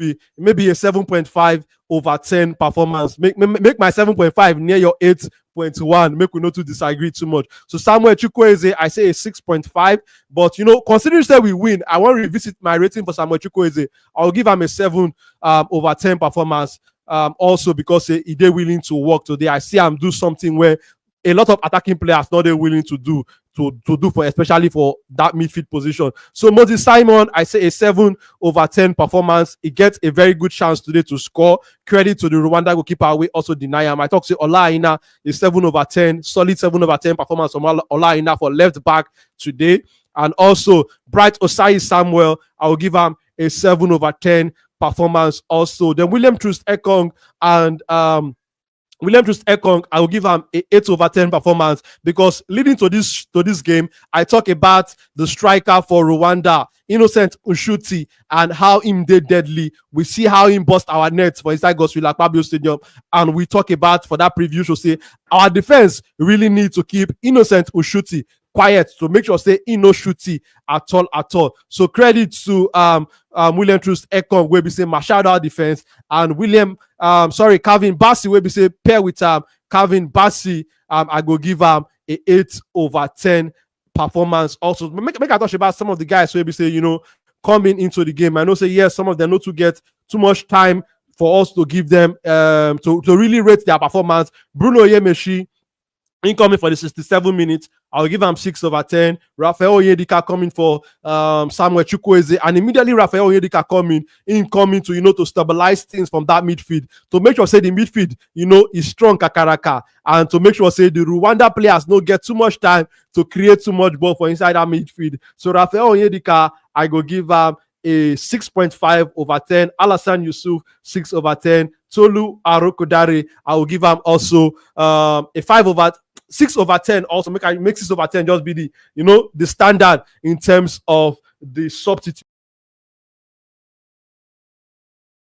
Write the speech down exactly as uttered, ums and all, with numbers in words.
be maybe a seven point five over ten performance. Make, make, make my seven point five near your eight point one. Make we not to disagree too much. So Samuel Chukwueze, I say a six point five. But, you know, considering say we win, I want to revisit my rating for Samuel Chukwueze. I'll give him a seven um, over ten performance. Um, also because he, he did willing to work today. I see him do something where a lot of attacking players not they willing to do to to do for, especially for that midfield position. So Moses Simon, I say a seven over ten performance. He gets a very good chance today to score. Credit to the Rwanda goalkeeper. We also deny him. I talk say Ola Aina, a seven over ten, solid seven over ten performance from Ola Aina for left back today. And also Bright Osayi Samuel, I will give him a seven over ten performance also. Then William Troost Ekong and um, William Troost Ekong, I will give him a eight over ten performance because leading to this to this game, I talk about the striker for Rwanda, Innocent Nshuti, and how him did deadly. We see how him bust our net for inside Godswill Akpabio Stadium, and we talk about for that preview show say our defense really need to keep Innocent Nshuti quiet to make sure say he no shooty at all at all. So credit to um, um William Troost Ekong, where we say Machado defense, and William um sorry Calvin Bassey, where we say pair with um Calvin Bassey. Um, I go give him a eight over ten performance. Also, make, make I talk about some of the guys where we say you know coming into the game. I know say yes, some of them not to get too much time for us to give them um to, to really rate their performance. Bruno Yemeshi, incoming for the sixty-seven minutes, I'll give him six over ten. Rafael Onyedika coming for um, Samuel Chukwueze, and immediately Rafael Onyedika coming, in coming to you know to stabilize things from that midfield to make sure say the midfield you know is strong kakaraka, and to make sure say the Rwanda players no get too much time to create too much ball for inside that midfield. So Rafael Onyedika, I go give him a six point five over ten. Alassane Youssouf, six over ten. Tolu Arokodare, I will give him also um, a five over six over ten. Also, make I make six over ten just be the you know the standard in terms of the substitute.